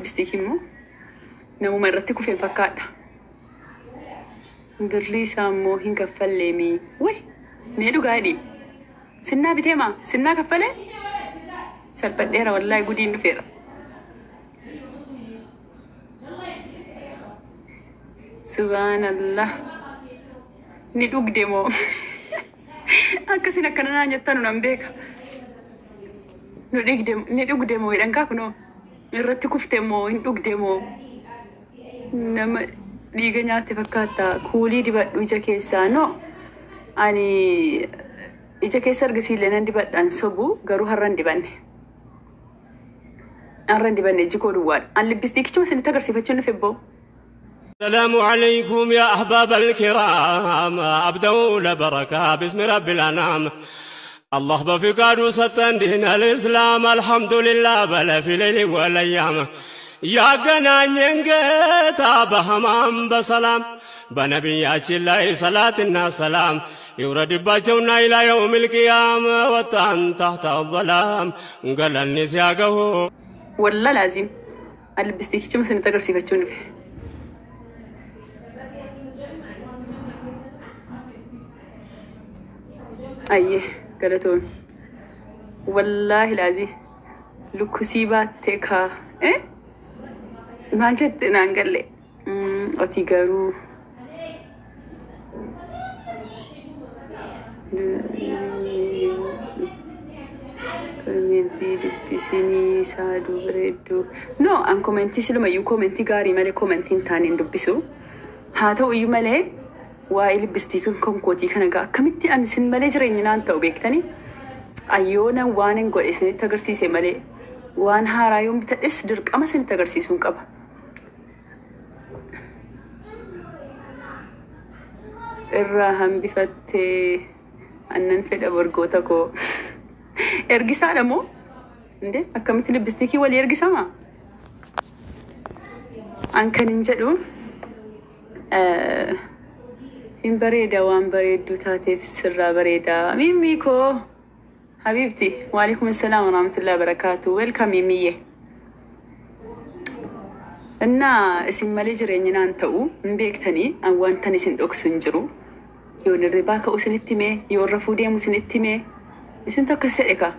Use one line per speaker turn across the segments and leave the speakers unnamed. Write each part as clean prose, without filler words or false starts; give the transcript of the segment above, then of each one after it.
Lipstickii immoo namuma irratti kufeen fakkaadha. Birrii isaa immoo hin kaffalleemi. Wuy mee dhugaa jedhi. Sinnaa biteema sinnaa kaffalee salphadheera wallaahi gudiin dhufeera. Subhaanallah. Ni dhugde moo akkasin akkana naan jettanu nan beeka. Nu dhigde ni dhugde moo jedhan kaa kunoo irratti kufte moo hin dhugde moo nama dhiiga nyaatte fakkaata kuulii dibadhu ija keessaa no ani ija keessa argisiillee nan dibadhaan sobu garuu har'a hin dibanne. Har'a hin dibanne iji koo duwwaadha. An lipstikichuma isinitti agarsiifachuun dhufe boo.
السلام عليكم يا أحباب الكرام أبدأ لبركة باسم رب الأنام الله بفقاد ستن دين الإسلام الحمد لله بل في الليل والأيام يا قنان ينقطع بهمام بسلام بنبيات الله صلاة سلام يورد باجونا إلى يوم القيامة وطن تحت الظلام قال النسياقه
والله لازم lipstikichuma isinitti agarsiifachuun dhufe. Ayyee galatoon wallaahi laazim lukkusii baattee kaa maal jette naan galle ati garuu commentii dubbisinii saaduu bareedduu no an commentii silumayyuu commentii gaarii malee commentii hin taane hin dubbisu haa ta'u iyyuu malee waa'ee lipstickiin konkootii kana gaa akkamitti ani isin malee jireenya naan ta'u beektanii ayyoonan waan hin godhe isinitti agarsiise malee waan haaraa yoon bitadhes dirqama isinitti agarsiisuun qaba. Irraa hambifattee annan fedha borgoota koo. Ergisaadha moo? Indee akkamitti lipstickii walii ergisamaa? An kan hin jedhu hin bareeda waan bareedduu taateef sirraa bareeda. Mimmii koo حبيبتي وعليكم السلام ورحمة الله وبركاته. Welcome Mimmiyyee. እና isin malee jireenya naan ta'u hin beektanii an wantan isin dhoksu hin jiru. Yoon hirribaa ka'u isinitti himee yoon rafuu deemu isinitti himee isin tokko jedhe kaa.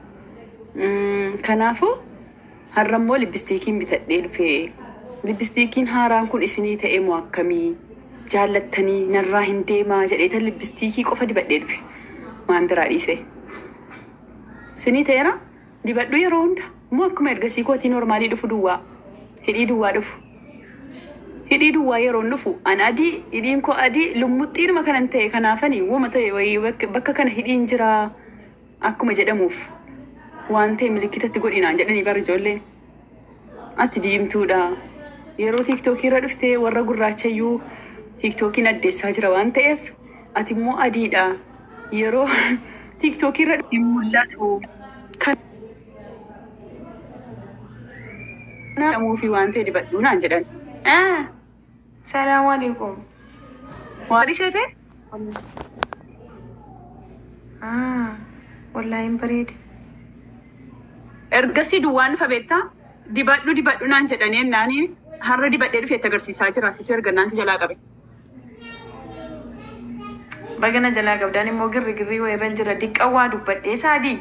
Kanaafuu har'a immoo lipstickiin bitadhee dhufee lipstickiin haaraan kun isinii ta'e moo akkamii jaallattanii narraa hin deemaa jedhee tan lipstickii qofa dibadhee dhufe waan biraa dhiise. Isinii ta'eera dibadhu yeroo hunda moo akkuma ergasii kootii normalii dhufu duwwaa hidhii duwwaa dhufu. Hidhii duwwaa yeroon dhufu an adii hidhiin koo adii lummuxxiinuma kanan ta'e kanaafani wama ta'e wayii bakka kana hidhiin jiraa akkuma jedhamuuf waan ta'e milikitatti godhinaan jedhanii bara ijoolleen. Ati diimtuudha. Yeroo TikTokii irra dhuftee warra gurraachayyuu TikTokiin addeessaa jira waan ta'eef ati immoo adiidha. Yeroo TikTokii irra hin mul'atu. Kanaaf waan ta'e dibadhuu naan jedhan.
Salaam alaikum.
Waan ishee ta'e?
Wallaahi hin bareede.
Ergasii duwwaan dhufa beektaa? Dibadhu dibadhu naan jedhanii ennaanii har'a dibadhee dhufeetti agarsiisaa jira. Situ ergannaan si jalaa qabe.
Bagana jalaa qabdaan immoo girri girrii wayirran jira. Diqqaa waa dubbadhee saadii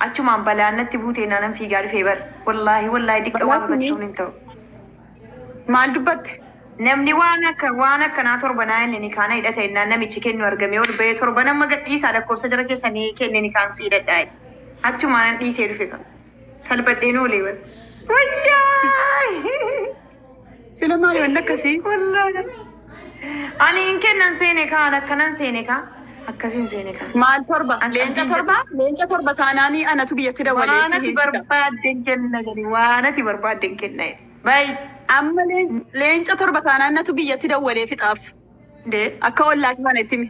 achumaan balaan natti buutee naanan fiigaa dhufee bar. Wallaahi wallaahi diqqaa waa dubbachuun hin ta'u.
Maal dubbatte?
Namni waan akka waan akkanaa torbanaa inni ni kaana hidhata innaan namichi kennu argame ol bahee torban amma gadhiisaa lakkoofsa jara keessanii kenne ni kaan si hidhadhaa. Achumaan dhiisee dhufe kan. Salphadheen oolee bar. Wayyaa!
Sila maali wanni akkasii?
Wallaahi. Ani hin kennan seene kaan akkanan seene kaa akkasin seene kaa.
Maal torba? Leenca torba? Leenca torba taanaanii anatu biyyatti dawwalee
Waan
si
ati
hiisisa.
barbaadde kenna gadi waan ati barbaadde kenna. Bayi.
Amma leenca torba taanaan natu biyyatti dawwalee fixaaf.
Dee.
Akka ollaa kana itti himi.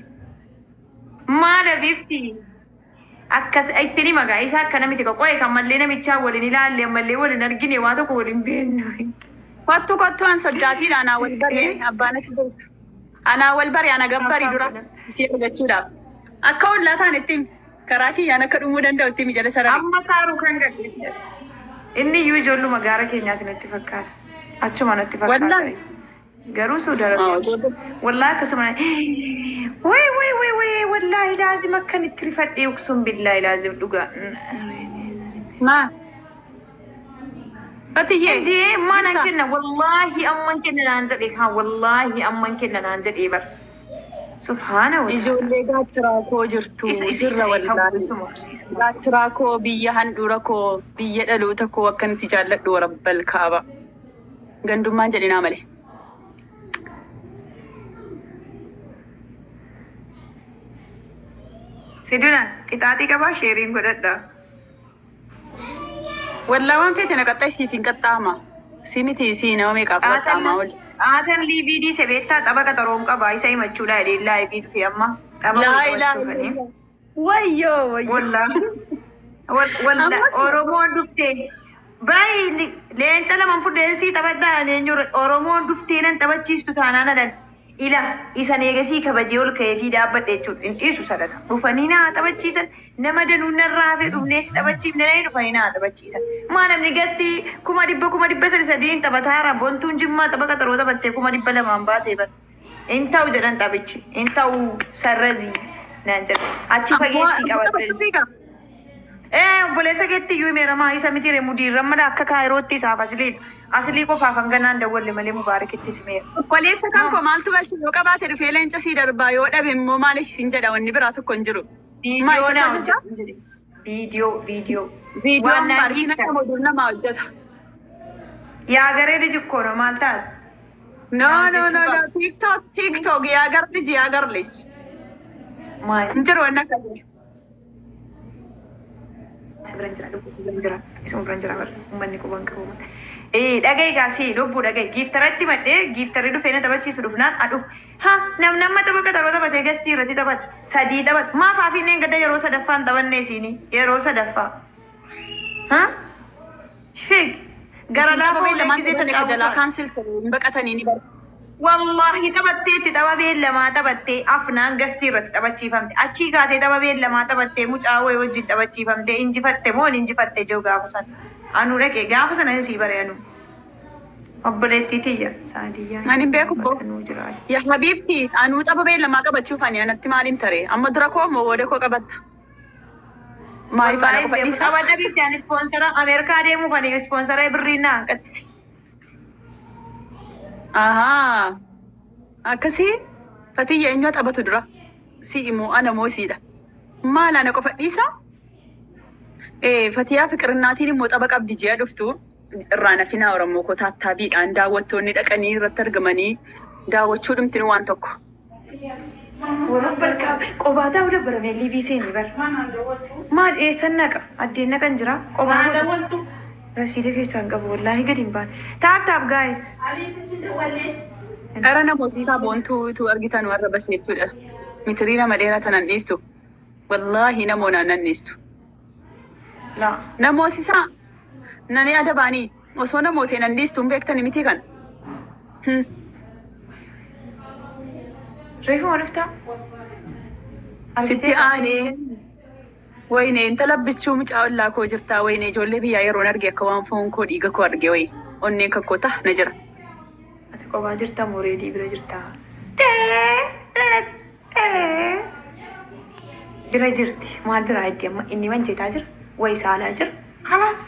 Maal bifti? Akkas itti ni magaa isa akkana miti qoqqoo'e kan mallee namichaa waliin ilaalle ammallee waliin argine waa tokko waliin beeknu.
Kottu kottu an soddaatiidha anaa wal bare abbaan ati beektu. Anaa wal bare ana gabbari dura si argachuudhaaf. Akka ollaa ta'an itti himi. Karaa kiyyaan akka dhumuu danda'u itti himi jala sarare.
Amma taaruu kan gadhiise. Inni iyyuu ijoolluma gaara keenyaati natti fakkaata. Achuma natti fakkaata.
Wallaahi.
Garuu Saudi Arabiyaa.
Ijoollee.
Wallaahi akkasuma way way way way, wallaahi laazim akkan itti rifadhee, uqsum billaahi laazim dhugaa.
Maa? Fatiyyee.
Indee maan an
Jirta?
kenna, wallaahi amman kenna naan jedhe kaa, wallaahi amman kenna naan jedhee bar. Subhaana wa ta'ala.
Ijoollee gaattiraa koo jirtu
Isa isa
jirra
isa
wallaahi.
isuma isuma.
Gaattiraa koo, biyya handhuura koo, biyya dhaloota koo akkanitti jaalladhu warabbal kaaba. Gandummaan jedhinaa malee.
Siduna qixaaxii qabaa, sheeriin godhadha.
Wallaa waan feete na qaxxaa, siif hin qaxxaama. Si miti si nama meeqaaf qaxxaamaa ol.
Qaatan liivii dhiise beektaa, tapha qaxaroon qabaa isa himachuudha jedhee live dhufe amma. Tapha
Laa
wayii
ilaaha
taphachuufanii.
illallah. Wayyoo wayyoo.
Wallaahi. Walla
Ammas
Oromoon dhuftee baay'ee leenca lama fudheessii taphadhaa leenyu Oromoon dhuftee nan taphachiistu taanaan adan ila isan eegasii kabajee ol ka'ee fi dhaabbadhe jechuudha hin dhiisu sadaka dhufanii naa taphachiisan, nama danuu narraa hafe dhufnees taphachiifne, nani dhufanii naa taphachiisan. Maa namni gastii 300,000 300,300 taphataara, bontuun jimmaa tapha qaxaroo taphattee 200,000 baatee bara hin ta'u jedhan, taphichi hin ta'u sarrazii naan jedhan achi
Ammoo
fageessii qabadhe.
taphachuu beekaa?
Ee, obboleessa keetti iyyuu himeeramaa isa miti mudiirran mala akka kaayirootti isaaf aslii aslii qofaaf hanganaan dawwalle malee mubaarakitti simeera.
Obboleessa kan koo maaltu galche? Yoo qabaate dhufee leenca sii darbaa, yoo dhabe immoo maaliif siin jedha, wanni biraa tokko hin jiru. Maa
Viidiyoo
isa
naa
hojjeta?
hojjetu. Viidiyoo viidiyoo.
Viidiyoon
Waan naan
paarkiin
giiftan.
akka modul namaa hojjeta.
Yaa garee lijikkono maal taate?
No,
Naa
no, no,
hojjechuu
no.
qaba.
TikTok, TikTok yaa gar liji, yaa gar liji.
Maal
Hin jiru wanni akkasii.
isa biran jira, lubbuu isa biran jira, isuma biran jira bara uummanni quban qabu. Ee, dhaga'i gaasii lubbuu dhaga'i, giiftaratti madhee giiftarri dhufee na taphachiisu dhufnaan adhu ha nam nama tapha qaxaroo taphatee gastii irratti taphata sadii taphata maaf hafiinneen gadda yeroo sadaffaan taphanne isiini yeroo sadaffaa ha fig gara
Isin tapha
laafaa
beellamaan
gisee
taphanne ka jalaa
tacaa'u.
cancel ta'e hin baqatanii ni bara.
Wallaahi taphatteetti, tapha beellamaa taphattee afnaan gastii irratti taphachiifamte, achii kaatee tapha beellamaa taphattee mucaa wayii wajjin taphachiifamte, injifatte moo hin injifatte jiru gaafa sana anuu dhaqee gaafa sana sii bare anuu obboleettii tiyya saadiyyaa
Ani hin beeku boo.
anuu jiraadha.
Yaa habiibti, anuu tapha beellamaa qabachuuf ani anatti maaliin tare? Amma dura koo moo booda koo qabatta? Maaliif ana
Wallaahi
qofa
hin beeku
dhiisa?
tapha dhabiitti ani ispoonsara Ameerikaa deemuu kan ispoonsara birrii naa hanqate.
Ahaa. Akkasii Fatiyya eenyu taphatu dura? Si immoo ana moo isiidha? Maal ana qofa dhiisa? Ee, Fatiyaa Fiqirnaatiin immoo tapha qabdi ji'a dhuftu irraa nafinaa. Oromoo koo, taattaabiidhaan daawwattoonni dhaqanii irratti argamanii daawwachuu dhumtin waan tokko.
Warra barkaa qobaa ta'uu dabbaramee liivii seenii bara. Maal eessan naqa? Addeen naqan jira. Qobaa godhu. Rasiida keessaa hin qabu, wallaahi gadi hin baane. Tap tap, guys.
Dhara namoota isaa boontuu utuu argitan warra baseettuudha. Mitirii nama dheeraa tanan dhiistu. Wallaahi namoonaan nan dhiistu.
Laa.
Namoosisaa nani adabaanii osoo namootee nan dhiistu hin beektani miti kan.
Reefu maal dhuftaa?
Sitti aanee wayne intala bichuu mucaa ollaa koo jirtaa, wayne ijoollee biyyaa yeroon arge akka waan foon koo dhiiga koo arge wayi onneen kan koo ta'a na jira.
Ati qobaa jirta moo reedii bira jirtaa? Bira jirti. Maal biraa itti amma inni manjeetaa jira. Wayi saalaa jira. Khalaas.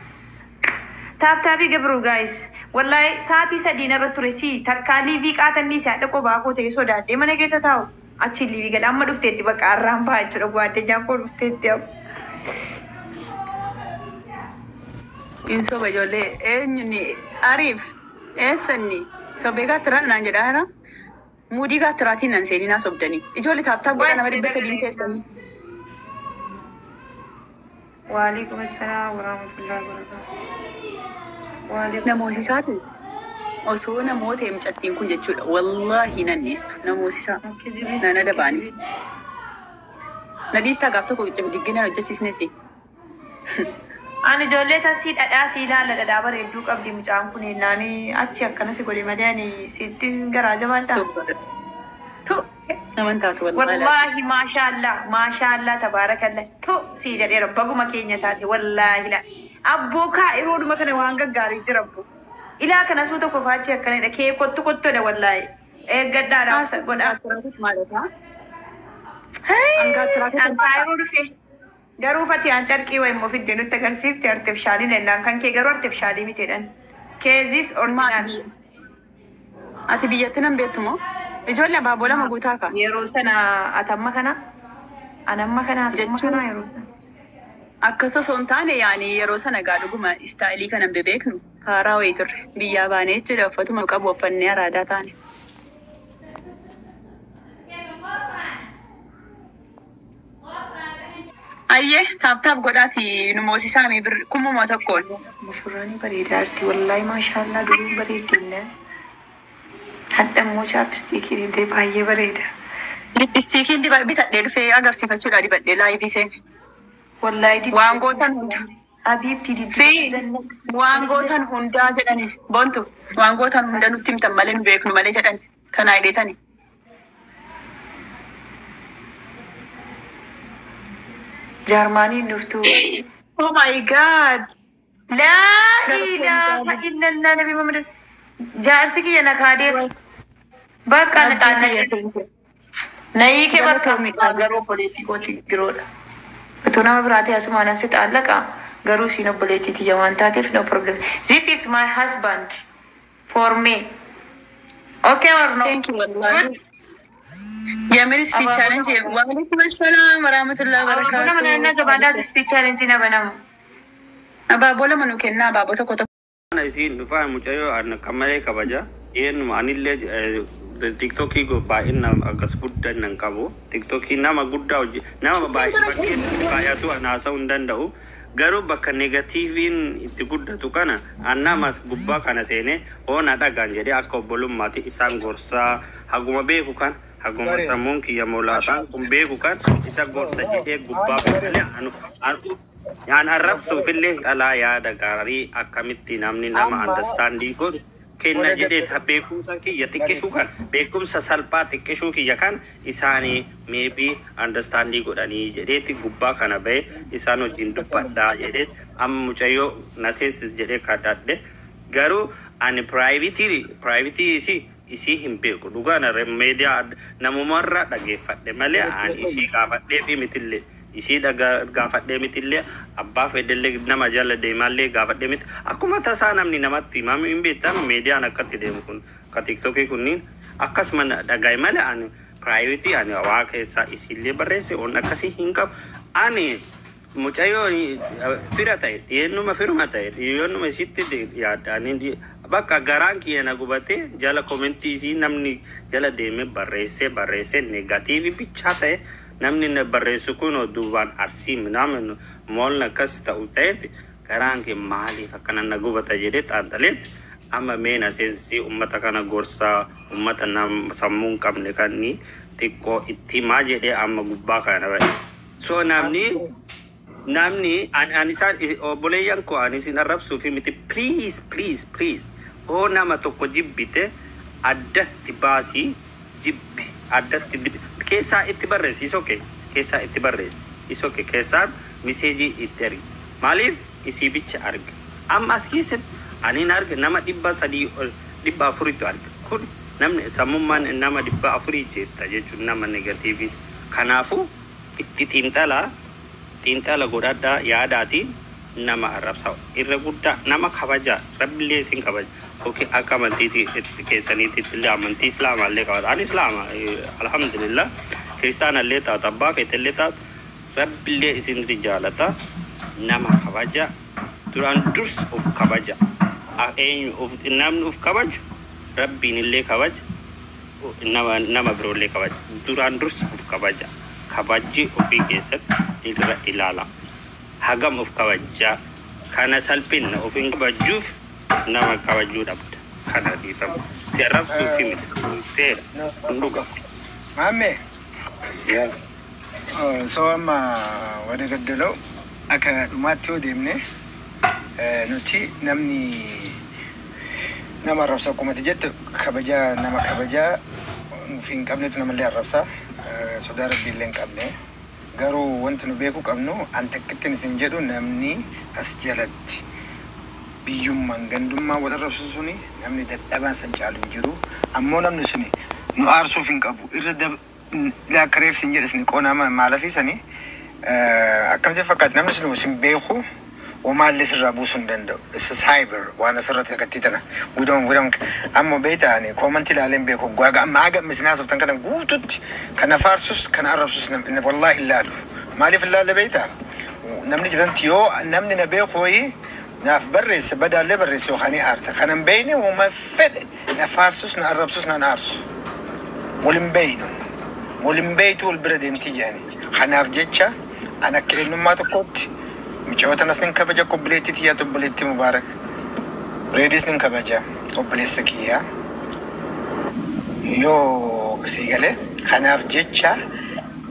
Tap tapii gabruu, guys. Wallaahi sa'aatii sadiin irra ture si takkaa liivii qaatanni si haadha qobaa koo ta'e sodaadhee mana keessa taa'u. Achi liivii gala amma dhufteetti bakka arraan ba'a jechuudha. Gwaaddenyaan koo dhufteetti amma.
In soba ijoollee, eenyuni ariif eessanni sobee gaattiraan naan jedhaa jira. Muudii gaattiraatiin nan seeninaa sobdanii. Ijoollee tap tap godha, nama 300 teessanii.
Waalaikum assalaam warahmatullahi wabarakatuh. Waalaikum
Namoosisaati. Osoo namoota mucattiin kun jechuudha. Wallaahi nan dhiistu. Namoosisaa. Nan adabaanis. Na dhiistaa gaaf tokko diggina hojjechiisnes.
Ani ijoollee tasii dhadhaa si ilaala, dhadhaa bareedduu qabdi mucaan kun naani achi akkana si godhe malee ani sitti garaa jabaadha.
Tu naman taatu wallaahi.
Wallaahi maashaallah maashaallah tabaarakallah to sii jedheera, baguma keenya taate wallaahi la. Abboo kaa yeroodhuma kana waan gaggaarii jira abboo. Ilaa kana suu tokko faachi akkanadha. Kee kottu kottuudha wallaahi. Eeggadhaadha godhaa.
Maalidha?
Ankaayiroo dhufe. Garuu fati an carqii wayii immoo fidde nutti agarsiifte artifishaalii jennaan kan kee garuu artifishaalii miti jedhan. Keezis original.
Ati biyyatti nan beektu moo? Ijoollee abaaboo lama guutaa ka.
Yeroo sana atamma kana anamma kana atamma
Jechuun-
kana yeroo sana.
Akkas osoo hin taane yaani yeroo sana gaa dhuguma istaayilii kanan bebeeknu faaraa wayii turre biyyaa baanee jechuudha uffatuma qabu uffannee araadaa taane. Ayyee tap tap godhaati nu moosisaa mee birri kumuma tokkoon.
Mushurraani bareedaa jirti wallaahi maashaallaa duruu bareeddinna. Hadha immoo chaappistiikii dibdee baay'ee bareeda.
Lippistiikiin bitadhee dhufee agarsiifachuudha dibadhee laayivii seene.
Wallaahi dibdee.
Waan gootan hunda.
Habiibti dibdee
Si
zannat.
waan gootan hundaa jedhani bontu waan gootan hunda nutti himtan malee nu beeknu malee jedhani kanaa hidheetani.
Jaarmaaniin dhuftu.
Oh my God.
Laa ilaaha illallah Nabi Muhammad. Jaarsi kiyya na kaadeera. Bakka na xaanna. Na hiike bakka garuu obboleettii kooti biroodha. Otoo nama biraatee asumaan as xaallaqa garuu isiin obboleettii tiyya waan taateef no problem. This is my husband for me. Okay or no?
Thank you wallahi. Yemen speech challenge. Wa alaikum assalam wa rahmatullahi wa
Abaaboo lama naannoo
barakatuh.
jabaadhaatu speech challenge na banamu.
Abaaboo lama nu kennaa abaaboo tokko tokko.
Ana isiin dhufaa mucayyoo an akka malee kabaja. Eenyuma anillee tiktookii baay'ina akkas guddaa nan qabu. Tiktookii nama guddaa hojii nama baay'ee bakkeetti baay'atu an haasa'uu hin danda'u. Garuu bakka negatiiviin itti guddatu kana an nama gubbaa kana seenee hoona dhagaan jedhee akka obbolummaatti isaan gorsaa haguma beeku kan haguma
Bareeda.
Sammuun kiyya molaataan kun beeku kan isa gorsa jedhee gubbaa malee an arrabsuufillee alaa yaada gaarii akkamitti namni nama
Amma
understandii godhu kenna
wada
jedhee
gadda
beekumsa kiyya xiqqishuu kan beekumsa salphaa xiqqishuu kiyya kan isaanii maybe understandii godhanii jedheeti gubbaa kana ba'e isaan wajjin dubbadhaa jedhee amma mucayyoo na seensis jedhee kadhadhe. Garuu ani private isii hin beeku. Dhugaan meediyaa namumarraa dhageeffadhe malee ani isii gaafadhee fi mitillee isii gaafadhee mitillee abbaa fedhellee nama jala deemallee gaafadhee miti. Akkuma tasaa namni namatti himame hin beektamu. Meediyaan akkatti deemu kun akka tiktokii kunniin akkasuma dhagaye malee ani private ani waa keessaa isiillee barreesse on akkasii hin qabu. Ani mucayyoo fira ta'e dhiyeennuma firuma ta'e dhiyeennuma isitti yaadda. Bakka garaan kiyya na gubatee jala komentii isii namni jala deemee barreessee barreessee negatiivii bichaa ta'e namni na barreessu kun duubaan arsii minaamin moolna akkas ta'u ta'eeti garaan kee maaliif akkana na gubata jedhee xaanxaleetti amma meena seensii ummata kana gorsaa ummata nam sammuu hin qabne kanni xiqqoo itti himaa jedhee amma gubbaa kana ba'e. So namni an isaan obboleeyyan koo ani isin arrabsuu fi miti. Please, please, please, hoo nama tokko jibbite addatti baasii jibbi addatti keessaa itti barreessi, is okay, keessaa itti barreessi, is okay, keessaan miseejii itti ergi. Maaliif isii bicha arga? Amma as keessatti ani hin arga nama 300 ol 400tu arga. Kun namni sammummaan nama 400 jetta jechuun nama negatiivii. Kanaafuu itti xiinxalaa xiinxala godhadhaa yaadaatiin nama arrabsa irra guddaa nama kabaja rabbillee isin kabaja. Okay, akka amantiiti keessaniitti illee amantii islaamaallee qabata. Ani islaama alhamdulillah. Kiristaanallee taatu abbaa feetellee taatu rabbillee isin jaalata. Nama kabaja duraan dursa of kabaja. Eenyu namni of kabaju rabbiin illee kabaja, nama biroollee kabaja. Duraan dursa of kabaja. Kabajji ofii keessatti irra ilaala hagam of kabajaa kana salphinna of hin kabajuuf nama kabajuu dhabda. Kana dhiifama si arrabsuufi miti seera kun dhuga.
Maamme so amma wada gaddaloo akka dhumaatti yoo deemne nuti namni nama arrabsa akkumatti jette kabajaa nama kabajaa nuuf hin qabnetu namallee arrabsa sodaa rabbiillee hin qabne. Garuu wanti nu beekuu qabnu an takkittiin isin jedhu namni as jalatti Biyyummaan gandummaa wal arrabsu suni namni dadhabaan san caalu hin jiru. Ammoo namni suni nu aarsuuf hin qabu. Irra akka reef sin jedhe sini qoonama maalafi sani akkamsi fakkaate namni sun sin beeku wamaallee sirraa buusuu hin danda'u. Isa cyber waan asirratti akkatti tana. We don't amma beektaa ani comment ilaaleen beeku gaaga amma haga isin haasoftan kana guututti kana faarsus kana arrabsus namni wallaahi ilaalu. Maaliif ilaalle beektaa? Namni jedhanti yoo namni na beeku wayii naaf barreesse badaallee barreesse yookaan ni aarta. Kana hin beekne wama fedhe na faarsus na arrabsus naan aarsu. Wal hin beeynu. Wal hin beeytu wal bira deemtii jedhani. Kanaaf jecha an akka eenyummaa tokkootti mucayyoo tanas nin kabaja, obboleettii tiyyaatu obboleettii Mubaarak. Reedis nin kabaja obboleessa kiyyaa. Yoo sii galee kanaaf jecha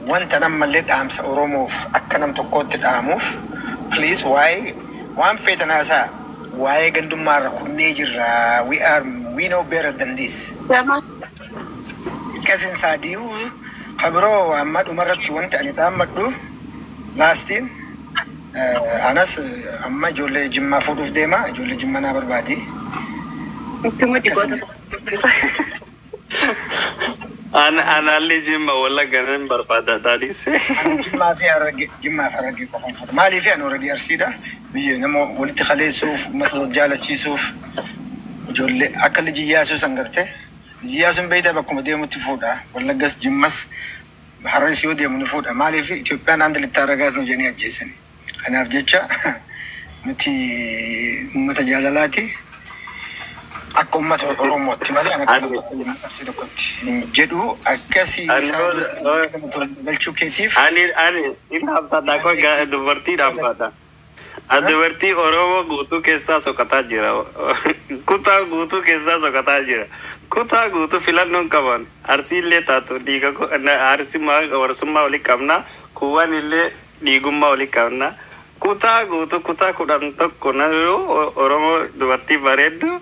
wanta nammallee dhaamsa Oromoof akka nam tokkootti dhaamuuf, please, waa'ee waan feetan haasaa waa'ee gandummaarra kunnee jirra. We are, we know better than this.
Jama.
Qasin saadiyuu kabiroo amma dhumarratti wanti ani dhaammadhu laastiin anas amma ijoollee Jimmaa fuudhuuf deema, ijoollee Jimmaa naa barbaadi.
Itti mudhi
Akkasin
goota.
Anallee Jimma Wallagga nan barbaada taadise.
Ani Jimmaa fi Harargee, Jimmaa fi Harargee qofaan fuudha. Maaliif ani already Arsiidha. Biyya nama walitti kaleessuuf, uummata wal jaalachiisuuf, ijoollee akka Liji Iyyaasuu san garte. Liji Iyyaasuun beektaa bakkuma deemutti fuudha. Wallaggas, Jimmas, Hararis yoo deemu ni fuudha. Maaliif Itoophiyaan hanga litti argaas nu jedhanii ajjeesani. Kanaaf jecha nuti uummata jaalalaati. Akka uummata Oromootti malee ani akka
Ani
nama tokko Arsii tokkotti hin jedhu akkasii
ani
isaan galchuu keetiif.
Ani hin dhaabbadha koo dubartii dhaabbadha. Ani dubartii Oromoo guutuu keessaa soqataa jira. Kutaa guutuu keessaa soqataa jira. Kutaa guutuu filannoon qaban. Arsii illee taatu dhiiga arsii warsummaa walii qabna. Kuwwan illee dhiigummaa walii qabna. Kutaa guutuu kutaa 11 naruu Oromoo dubartii bareeddu.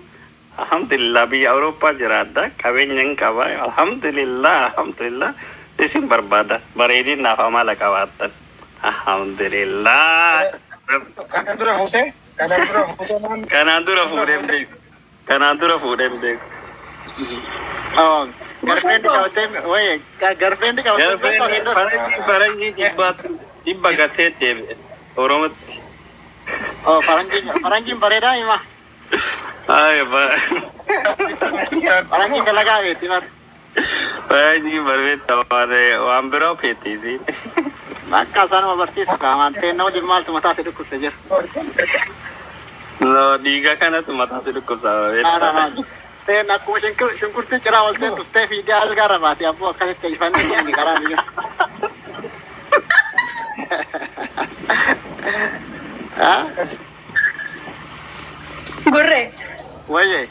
Alhamdulillah, biyya Awurooppaa jiraadha. Qabeenya hin qaba. Alhamdulillah, alhamdulillah. Isin barbaada. Bareedinaaf amala qabaattan. Alhamdulillah.
Kanaan dura fuutee? Kanaan dura fuutee maal?
Kanaan dura fuudhee hin beeku. Kanaan dura fuudhee hin beeku.
Oh, girlfriend qabattee waye girlfriend qabattee
Girlfriend faranjii 100 gatee deebi'e. Oromootti.
Oh, faranjiin bareedaa hima.
Ay,
Faranjiin dalagaa beetti bar.
faranjii bareedda waan biroo feeti isiin.
Bakka isaanuma barsiisu qaamaan ta'e waliin maaltu mataa si dhukkubse jira.
No, dhiiga kanatu mataa si dhukkubsa
No, no,
beektaa.
No. Ta'een akkuma shunkurtii ciraa ol ta'e dhuftee fiigee algaarra baate abboo akkasitti ifannee inni karaa biyya. Ah?
Gurree.
Wayyee.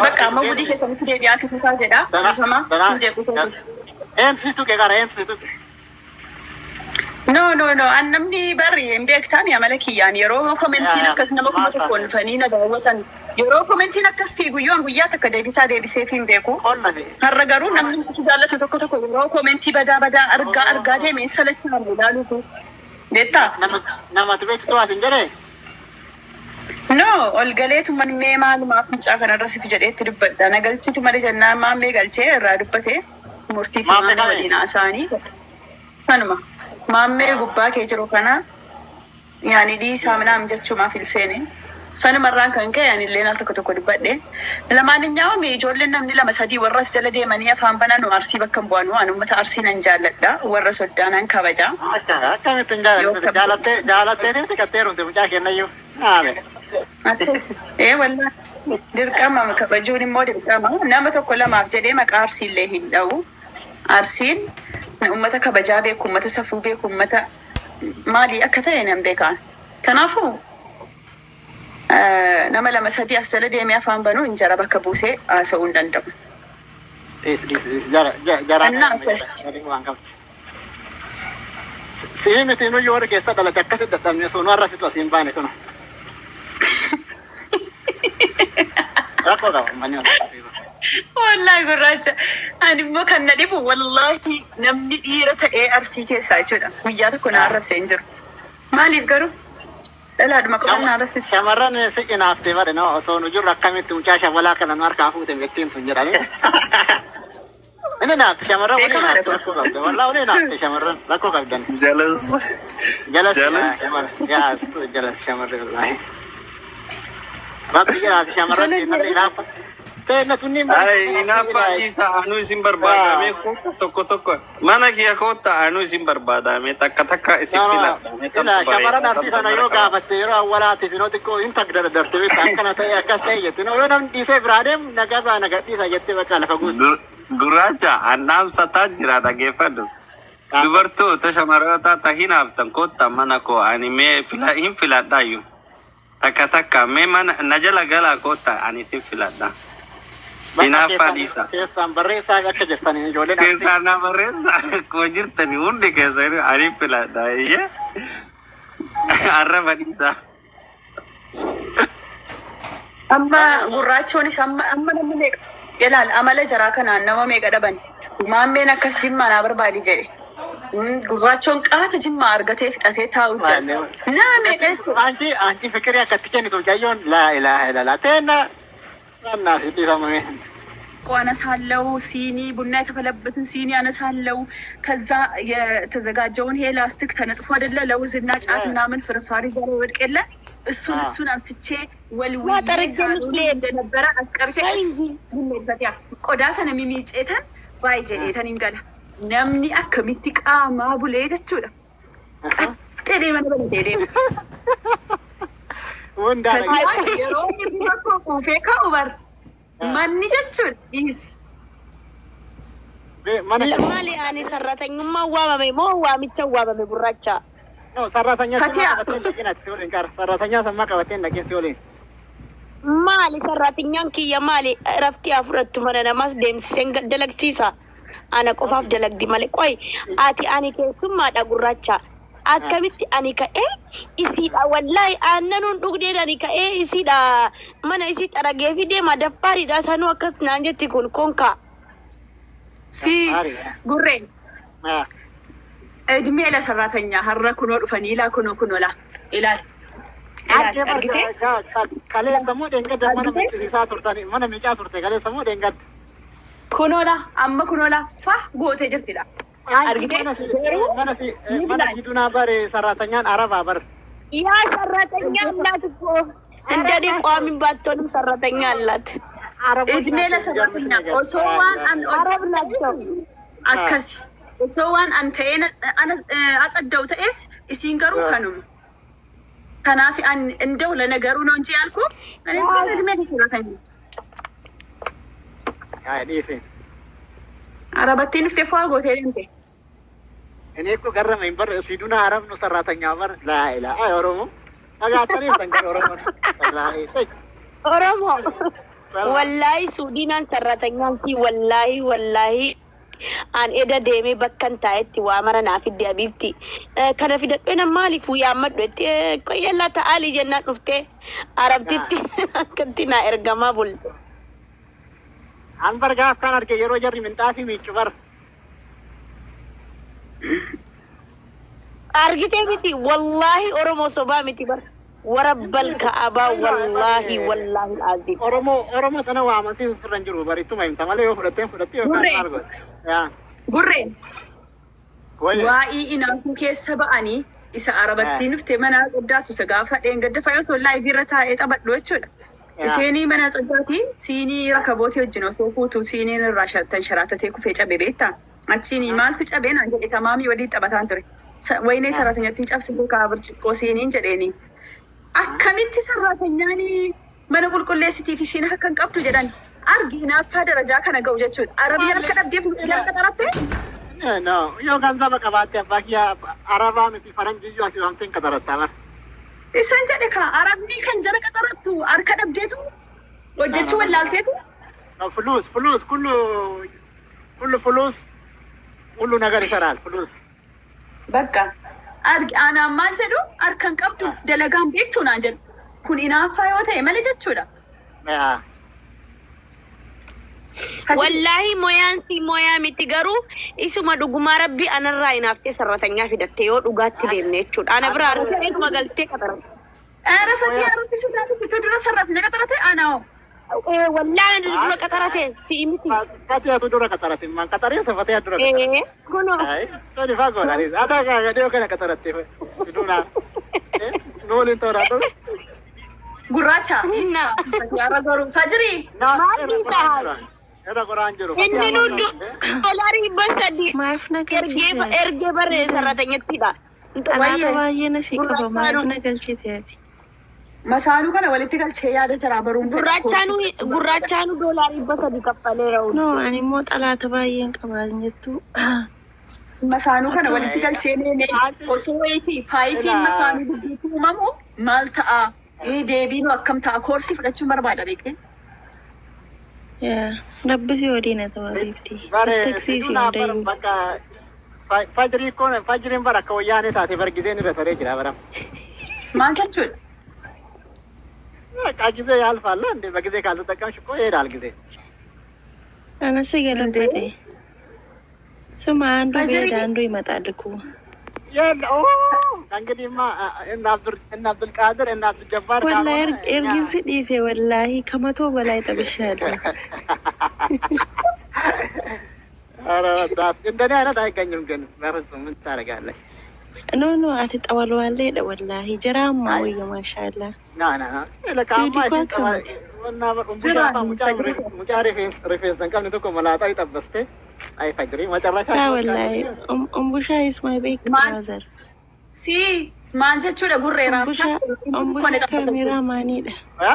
Bakka amma gudii keessanitti deebi'aa tufuusaa jedha. Dhiifama. Sin jeequu keessa.
Eentu si tuqe qara, eentu si tuqe?
No, no, no. An namni barri hin beektaan amala kiyyaan yeroo commentiin akkas nama 1000 dhufanii na daawwatan, yeroo commentiin akkas fiigu yoo guyyaa takka deebisaa deebiseef hin beeku.
Qonna fi.
Har'a garuu namni si jaallatu tokko tokko yeroo commentii badaa badaa argaa argaa deemeen salachaan ilaaluutu. Beektaa?
Nama namatti beektu as hin jedhee?
No, ol galeetu mee maalumaaf mucaa kana arrabsitu jedheetti dubbadha. Na galchitu malee jennaan maammee galchee irraa dubbate murtii fi
Maammee
maammee
kamii?
waliin haasa'anii. Kanuma. Maammee gubbaa kee jiru kana yaani dhiisaa minaam jechuumaaf hin seene. Sanumarraan kan ka'e ani illee al tokko tokko dubbadhe. Lamaan nyaawame ijoolleen namni lama sadii warra as jala deemanii afaan banan Arsii bakka hin bu'anu. Ani uummata Arsii nan jaalladha. Warra soddaa nan kabaja.
Akka akkamitti hin jaalattu? Jaalattee jaalattee deemte kattee heerumte mucaa kennayyuu. Haale.
Akkas. Ee wallaahi. Dirqama kabajuun immoo dirqama. Nama tokko lamaaf jedhee maqaa Arsii illee hin dha'u. Arsiin uummata kabajaa beeku, uummata safuu beeku, uummata maalii akka ta'e nan beekaan. Kanaafuu nama lama sadii as jala deemee afaan banuu hin jara bakka buusee haasa'uu hin danda'u.
Jara jara
Annaa akkas.
waan qabdi. Si'i miti nuyi warri keessa dhalate akkasitti dadhabne sun warra situ asiin baane sun. Rakkoo qaba uummanni warra.
Wallaahi gurraacha. Ani immoo kan na dhibu wallaahi namni dhiira ta'ee Arsii keessaa jechuudha. Guyyaa tokko na arrabsee hin jiru. Maaliif garuu? Dhalaadhuma qofannaa irratti.
Shamarran si inaaftee bare no osoo nu jirru akkamitti mucaa shabalaa kana nu harkaa fuute jettiin sun jedhanii. Inni naafte shamarran waliin
Beekamaadha
naafte rakkoo qabda. Wallaa waliin naafte shamarran rakkoo qabdan.
Jalas.
Jalas
Jalas.
yaa jalas shamarri wallaahi. Rabbi jedhaati shamarran
Ijoolleen
teennallee inaafa. Teenna tunniin
Ay, hinaaffaa ciisa anuu isin barbaadame koota tokko tokko mana kiyya koota anuu isin barbaadame takka takka isin filadhame
Ila
tamtu
shamarran
bareeda
arsii
tamtu
sana yoo
baraka.
gaafatte yeroo awwaalaatiif yeroo xiqqoo hin tagdardarte beekta akkana ta'e akkas ta'e jette yoo namni dhiisee biraa deemu nagaa biraa nagaa dhiisa jettee bakka lafa guutu.
Gurraacha annaamsataa jira dhageeffadhu. Dubartoota shamarroota ta hinaaftan koota mana koo ani mee fila hin filadhaayyuu. Takka takka mee mana na jala galaa koota ani isin filadha.
Bakka
Hinaaffaa
keessaan
dhiisa.
keessaan barreessaa akka jirtanii ijoolleen arsii.
Keessaa na barreessa akkuma jirtani hundi keessanii ani filadha iyyee. Arraba dhiisa.
Amma gurraachoonis amma amma namni meeqa ilaal amala jaraa kanaan nama meeqa dhaban maammeen akkas jimmaa naa barbaadi jedhe. Gurraachoon qaata jimmaa argatee fixatee taa'u jira. Nama meeqa jechuudha.
አንቺ አንቺ ፍቅር ያከትከን ኢትዮጵያዮን ላኢላሀ ኢለላ ተና እና ሲዲሰመ
አነሳለው ሲኒ ቡና የተፈለበትን ሲኒ አነሳለው። ከዛ የተዘጋጀውን ይሄ ላስቲክ ተነጥፎ አይደለ ለውዝና ጫት ምናምን ፍርፋሪ ዛሬ ወድቅ የለ እሱን እሱን አንስቼ ወልውዬ
ዋጠረጀ
ሳሎን
ምስሌ
እንደነበረ አስቀርቼ
ተይ እንጂ።
ዝም ቆዳ sana mimiiceetan baay'ee jedheetan hin gala. Namni akkamitti qaamaa bulee jechuudha. Qaxxee mana banatee deema.
ወንዳ
Kanaaf yeroo hirriba koo quufee ka'u bar manni jechuudha dhiisi.
ማነ
Maali ani sarratanyummaa waamame moo waamicha waamame gurraacha?
ነው ሰራተኛ ስማ
Fatiha.
ቀበቴን ደቂናት ሲኦልን ጋር ሰራተኛ ስማ ቀበቴን ደቂን ሲኦልን
Maali sarratinyaan kiyya maali raftii haa fudhattu mana namaas deemsiseen dalagsiisa. Ana qofaaf dalagdi malee qoy ati ani keessummaadha gurraacha. Akkamitti ani ka'ee isiidha wallaahi aannanuun dhugdeen ani ka'ee isiidha mana isii xaragee fi deema daffaariidha sanuu akkas naan jetti kun konkaa.
Si gurreen እድሜ ለሰራተኛ ሀረ ኩኖ dhufanii ilaa kunoo kunoo laa ilaal ilaal argitee
kaleessa moo dheengadda mana
argitee
miccisiisaa turtani mana miicaa turte kaleessa moo dheengadda
kunoo laa amma kunoo laa fa gootee jirtidha
አንቺ
argitee
mana si
garuu
mana si
ni
mana
bilaan
si dunaa bare ሰራተኛን አረባ በር
ያ ሰራተኛ አላት እኮ እንደኔ
አረብ
ቋሚ
ናቸው
ባትሆንም ሰራተኛ አላት።
አረቦች
እድሜ
ናቸው የሚገርምሽ
ለሰራተኛ
ነገር
osoo waan an
አረብ
hojjedhu
ናቸው።
akkasi osoo waan an ka'ee atsagda'u ta'es isiin garuu kanuma kanaaf an እንደው ለነገሩ ነው እንጂ ያልኩ እኔ እንኳን እድሜ ለሰራተኛ
አይ ዲፌ
arabattiin dhuftee faa gootee deemte.
እኔ እኮ ገረመኝ። በር ሲዱና አረብ ነው ሰራተኛ በር ላኢላ አይ ኦሮሞ ተጋተኔ ተንገር ኦሮሞ ወላሂ
ኦሮሞ ወላሂ suudinaan sarratanyaan si wallaahi wallaahi an eda deemee bakkan taa'etti waa mara naa fidde abiibti. Kana fidadhee maaliif yaammadhu jetti qoyyellaa ta'aalii jennaan dhuftee arabtitti akkatti naa ergamaa bulte.
አንበር ጋፍ ካን አርገ የሮ ጀሪ ምንጣፊ ሚጩ በር
Argitee miti wallaahi Oromoo sobaa miti bar warabbal ka'abaa wallaahi wallaahi aziim.
ኦሮሞ ኦሮሞ ሰነ ዋመሲ ስረን ጅሩ በሪቱ ማይምታ ማለ ዮ ፍለቴን ፍለቴ ዮ ካን
Gurreen
አልጎ ያ
gurreen
ወይ
waa'ii inaafuu keessa ba'anii isa arabattiin dhuftee mana qoddaatu isa gaafa dheengadda fa'a osoo laayivii irra taa'ee taphadhu jechuudha.
ያ
Isheenii mana tsaggaatii siinii rakabootii wajjin osoo fuutu siiniin irraa sharaatatee kufee cabe beektaa? Achiin maaltu cabee naan jedhe tamaamii waliin taphataan ture. Wayinee sarratanyattiin cabsitee kaa birciqqoo siiniin jedheeni. Akkamitti sarratanyaan mana qulqulleessitii fi siin harka hin qabdu jedhan argi hinaaffaa darajaa kana ga'u jechuudha. Arabni harka dhabdeef jalqa xaratte
ኖ ዮ ገንዘብ ቀባቴ አባኪያ አረባ ምቲ ፈረንጅዩ አሲዋምቴን ከተረታ በር
Isaan jedhe kaa arabni kan jara qaxarattu harka dhabdeetu hojjechuu wallaalteetu
ፍሉስ ፍሉስ ኩሉ ኩሉ ፍሉስ ሁሉ ነገር ይሰራል። ፍሉስ
bakka argi anaan maal jedhu harka hin qabdu dalagaan beektu naan jedhu kun hinaaffaa yoo ta'e malee jechuudha.
ያ
Hajji
Wallaahi moyaan si moyaa miti garuu isuma dhugumaa rabbi anarraa hinaaftee sarratanyaa fidatte yoo dhugaatti deemne jechuudha. Ana biraa
አንተ
argitee dhuma galtee qaxaramte.
ኧረ ፈቲያ ረቢ ስላት situ dura ሰራተኛ ቀጠረቴ አናው
Wallahi dura qaxarate si'i miti.
Fatiyaatu dura qaxarate. Man qaxaree Fatiyaa dura qaxarate.
Kunoo.
Ay, toni fagoo dha. Ata dhiyoo kana qaxaratte. Duna. Nu waliin ta'uudhaan dhufe.
Gurraacha Fatiyaa garuu fajri
Maal dhiisaa haati?
Irra qoraan jiru.
Inni nu doolaarii 300
Maaf na
ergee
galchite?
Ergee barree sarratanyattiidha.
Xalaata baay'ee na si qaba. Maaf na galchite ati?
Masaanuu kana walitti galchee yaada jira baruun fedha
Gurraachaanu
koorsii fudhachuu barbaada.
Gurraachaanu doolaarii 300 kaffaleera.
No, ani immoo xalaata baay'een qaba jettu.
Masaanuu kana walitti galchee meemee osoo wayitii faayitiin masaanuu gidduutti uumamu maal ta'a? Deebiin akkam ta'a? Koorsii fudhachuun barbaada beektee?
Yaa rabbi si waliin haa ta'u habiibti.
Bare
Taksiisii
duna bara
hundayyuu.
bakka fajrii kun fajriin bara akka wayyaanee taate bargizeen irra taree jira bara.
Maal jechuudha?
በቃ ጊዜ ያልፋል እንዴ? በጊዜ ካልተጠቀምሽ እኮ ይሄዳል ጊዜ።
Anas
እንዴ
ገለበጠ። ስማ አንዱ
ፈጅሪ
ቢሄድ አንዱ ይመጣል እኮ።
የለ ኦ እንግዲህማ እነ አብዱል እነ አብዱል ቃድር እነ አብዱል ጀባር
ወላሂ
ካልሆነ እኛ
ኤርጊን ስዲሴ ወላሂ ከ100 በላይ ጠብሻለሁ።
ኧረ በእናትህ እንደኔ አይነት አይገኝም። ግን በፍጹም ምን ታደርጋለሽ?
No no ati xawalwaalleedha wallaahi jaraammaa
አይ
wayya maashaallah.
ና ና ና ለካማ
Siwdi koo
isin
akkamati?
jiraan
ሙጫ
fajri
ሙጫ ሪፌንስ እንቀብኒ tokko መላጣ ይጠበስቴ አይ ፈጅሪ መጨረሻ
Laa
ትወድቃለች።
wallaahi umbushaa is my big
maal
brother.
si maal jechuudha gurree raastaa
Umbushaa
iluun እኮ ነው
umbushaa
የጠበሰችው።
kaameeraa maaniidha.
እ?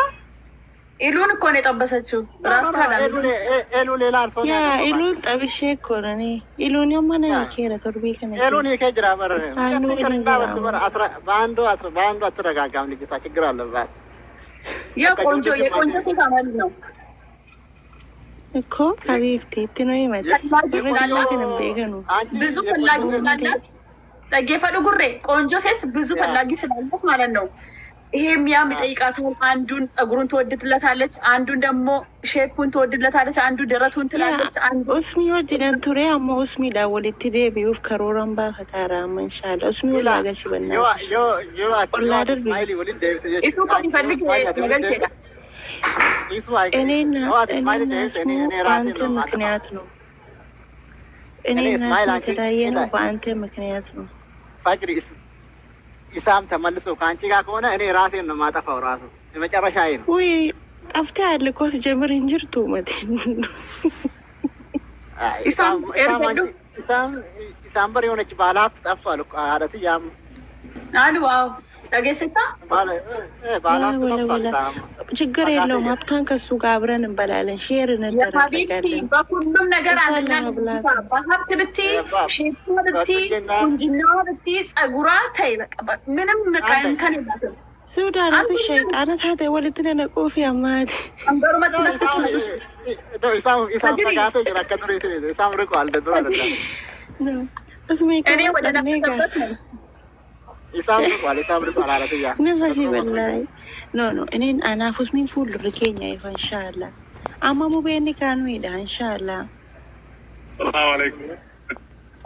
ኢሉን እኮ ነው የጠበሰችው
ኖ ኖ ኖ
ራስታadha
ኤሉ
miti.
ኤሉ ሌላ አልፎ ነው
Yaa
ያገባው
iluun
እባክህ።
xabishee koonanii iluun amma na
ያ
hiikeera torbii kana
ኤሉን
keessa.
ይኬ ጅራ በር
Haalluu
ሙጫ
waliin
ቅርና
jira
በስ
amma.
በር አትረ በአንዱ አትረ በአንዱ አትረጋጋም ልጅቷ ችግር አለባት።
ያ
በቃ
ቆንጆ
ጆጆ
የቆንጆ ሴት አመል ነው።
እኮ ሀቢብቲ itti nu himate.
ፈላጊ
Warra Jimmaa
ስላላት
kana hin beekanu.
አንቺ
ብዙ
የቆንጆ
ፈላጊ
Nama malee.
ስላላት dhaggeeffadhu gurree ቆንጆ ሴት ብዙ
ያ
ፈላጊ ስላላት ማለት ነው። ይሄም ያም ይጠይቃታል። አንዱን ፀጉሩን ትወድለታለች፣ አንዱን ደግሞ shape ኡን ትወድለታለች፣ አንዱ ደረቱን
Yaa
ትላለች፣ አንዱ
usmii wajjinan ture amma usmiidhaan walitti deebi'uuf karooran baafataa amma inshaalla. Usmii
ኢላ
ollaa galchi
ዮ
bannaatish.
ዮ ዮ አት ዮ
Ollaa
አት
darbi.
እስማኤል ወሊድ ደብት
እሱ እኮ
አንቺ ዮ
የሚፈልግ
እስማኤል አት ወሊድ
መገልቼ
ደብት ይሱ አይገ
እኔና
ዮ አት እስማኤል
እኔና
ደብት
እስሙ
እኔ እኔ ራሴ
በአንተ
ነው ማጠፋው።
ምክንያት ነው።
እኔ
እኔና
እስማኤል
እስሙ
አንቺ
የተለያየ
ኢላ
ነው በአንተ ምክንያት ነው።
ፈጅሪ ኢሳም ተመልሶ ከአንቺ ጋር ከሆነ እኔ ራሴን ነው ማጠፋው። ራሱ የመጨረሻዬ ነው።
ውይ ጠፍተሃል እኮ ስጀምር እንጅርቱ መቴ
አይ
ኢሳም
ኢሳም ኢሳም
ኤርገዱ
አንቺ ኢሳም ኢሳም በር የሆነች ባለሀብት ጠፍቷል እኮ አረት ያም
አሉ ዋው dhageessita
ባለ
ያ
ባለሀብት
ወለ
ጠፍቷል።
ወለ
ኢሳም
ችግር
አቃተ
የለውም። ሀብታን ከሱ ጋር አብረን እንበላለን፣ ሼር
የሀቢብቲ
እንደራረጋለን።
በሁሉም ነገር
እሷን
አንደኛ
ለመብላት
ልጅቷ
ነው።
በሀብት ብቲ shape ዋ ብቲ
በቁንጅና
ቁንጅናዋ ብቲ ጸጉሯ ተይ በቃ ምንም በቃ
አንተ
እንከን የላትም።
ሱዳናት
አንዱንም
ሸይጣናት ሀተ ወልትን ነቁፍ ያማት
አንበሩ
ኢሳም
መጥናት
ኢሳም ኢሳም
ፈጅሪ
ፈጋቶ ጅራ ከዱር ኢሳም ርቋል። ድሮ
ፈጅሪ
አይደለም
ነው እስሜ
እኔ ወደ
ከመጠኔ ጋር
ነፈሰበት ነው።
ኢሳም ርቋል። ኢሳም ርቋል። አረትያ
ንፋሽ
በድሮ መጥቶ
በላይ ኖ ኖ እኔን አናፍ usmiin fuuldurri keenya ifa inshaalla amma mubeenni kaanuidha inshaalla.
السلام عليكم.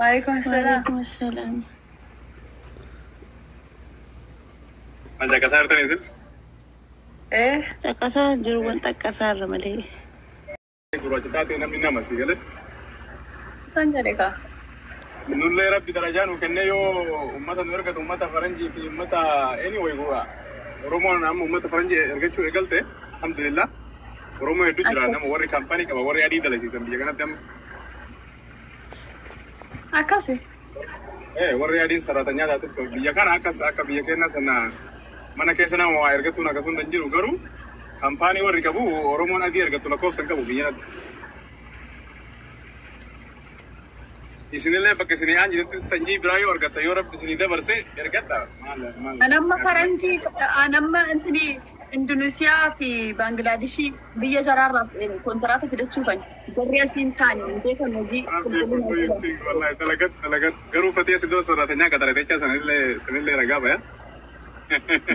ዋሌኩም ሰላም።
Waalaikum assalaam.
Maal caqasaa jirtan isin?
Caqasaa jiru wal xaqqasaarra malee.
Gurraacha taatee namni nama si galee.
Isaan jedhe kaa
Nullee rabbi darajaa nuu kennee yoo uummata nu ergatu uummata faranjii fi uummata anyway Oromoon amma uummata faranjii ergachuu eegalte alhamdulillah. Oromoo hedduu jira nama warri kaampaanii qaba warri adii dalasiisan biyya kanatti amma.
Akkasi.
Warri adiin saraatanyaa taatuuf biyya kana akkas akka biyya keenya sana mana keessa nama waa ergatuun akkasuma hin jiru garuu kaampaanii warri qabu Oromoon adii ergatu lakkoofsa hin qabu biyya kanatti. Isinillee bakka isinii aan jirutti sanyii biraa yoo argatta yoo rabbi isinii dabarse ergadha. Maal maal.
Anamma faranjii anamma intini Indoneesiyaa fi Baanglaadeshii biyya jaraarraa kontiraata fidachuu kan jarri asiin taane hin beekan hojii
Rabbi
qulqullina hin qaban.
qulqulluu wallahi dalagat dalagat garuu fatee si dura saraatanyaa qaxarate jecha sanillee sanillee ragaa baya.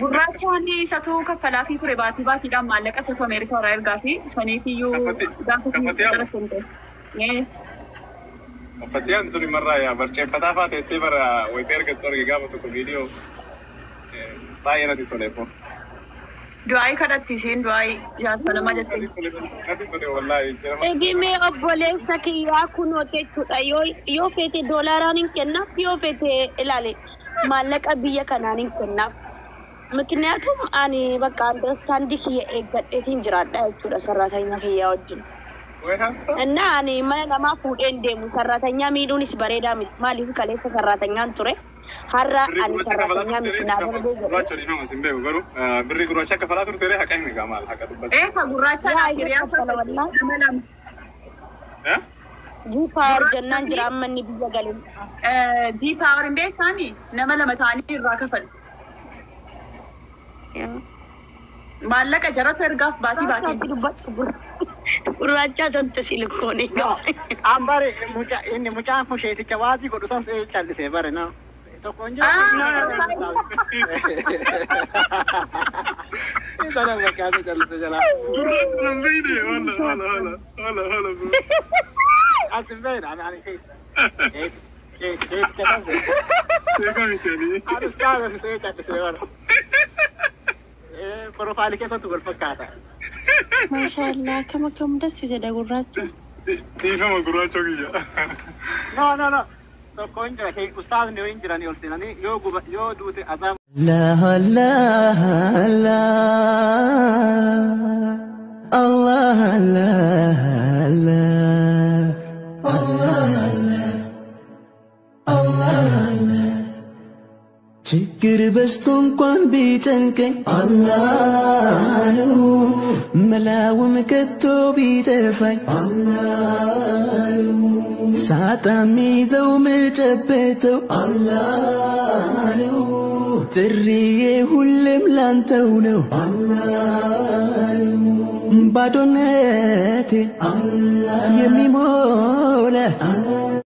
Gurraachaan isatu kaffalaafii ture baatii baatiidhaan maallaqa isatu Ameerikaa irraa ergaa fi saniif iyyuu gaafa
Kaffatee hamu.
qaxarate hin ta'e.
Fatiyaan tuni marraa yaa barceeffataa faa teettee bara wayitee argattu arge gaafa tokko viidiyoo baay'ee natti tole.
Du'aayii kadhatti isiin du'aayii jaarsa nama jette.
Natti tole wallaahi.
Egime obboleessa kiyyaa kunoo jechuudha. Yoo feete doolaaraan hin kennaaf, yoo feete ilaale maallaqa biyya kanaan hin kennaaf. Mikniyaatum ani bakka understand kiyya eeggadheetiin jiraadha jechuudha sarraatanya kiyyaa wajjin.
Way haasta?
እና ani mana namaa fuudheen deemu sarraatanyaa miidhuunis bareedaa miti. Maaliif kaleessa sarraatanyaan ture. Har'a
Birrii
ani
gurraacha kafalaa
sarraatanyaa
turte
miti naa darbee jedhe.
gurraacha dhiifama sin beeku garuu birrii gurraacha kafalaa turte haqa himi gaa maal haqa dubbata.
Ee ka gurraacha
Yaa
naaf
isa
hiriyaa
kaffala wallaa.
nama lama.
Eh?
G-Power
Gurraacha
jennaan
fi
jira amma inni biyya galee.
G Power hin beektaami nama lama ta'anii irraa kafalu. Maallaqa jaratu ergaaf baatii baatiin.
Gurraachaatti dubbadhu gurraachaa tante silikoon
No,
egaa.
an bare mucaa inni mucaan kun sheeticha waasii godhu san callisee bare no. Tokko hin jiru. Sana fakkaate callisee jala.
Gurraacha nan beeyne wala wala wala wala wala.
As hin beekne ani ani sheeticha san.
Beekaa miti ani.
Ani ustaaza see callisee bare. Profaayilii keessatti wal fakkaata.
Maashaallah akkam akkam dassi jedha gurraacha.
Dhiifama gurraacha kiyya.
No no no. Tokko hin jira. Ustaazni yoo hin jiranii ol seenanii yoo guba yoo duute azaaba.
الله الله الله الله الله الله الله ችግር በዝቶ እንኳን ቢጨንቀኝ አላህ ነው መላውም ከቶ ቢጠፋኝ አላህ ነው ሳጣ ሚይዘው ምጨበተው አላህ ነው ጥሪዬ ሁሌም ላንተው ነው አላህ ነው ባዶነቴ የሚሞላ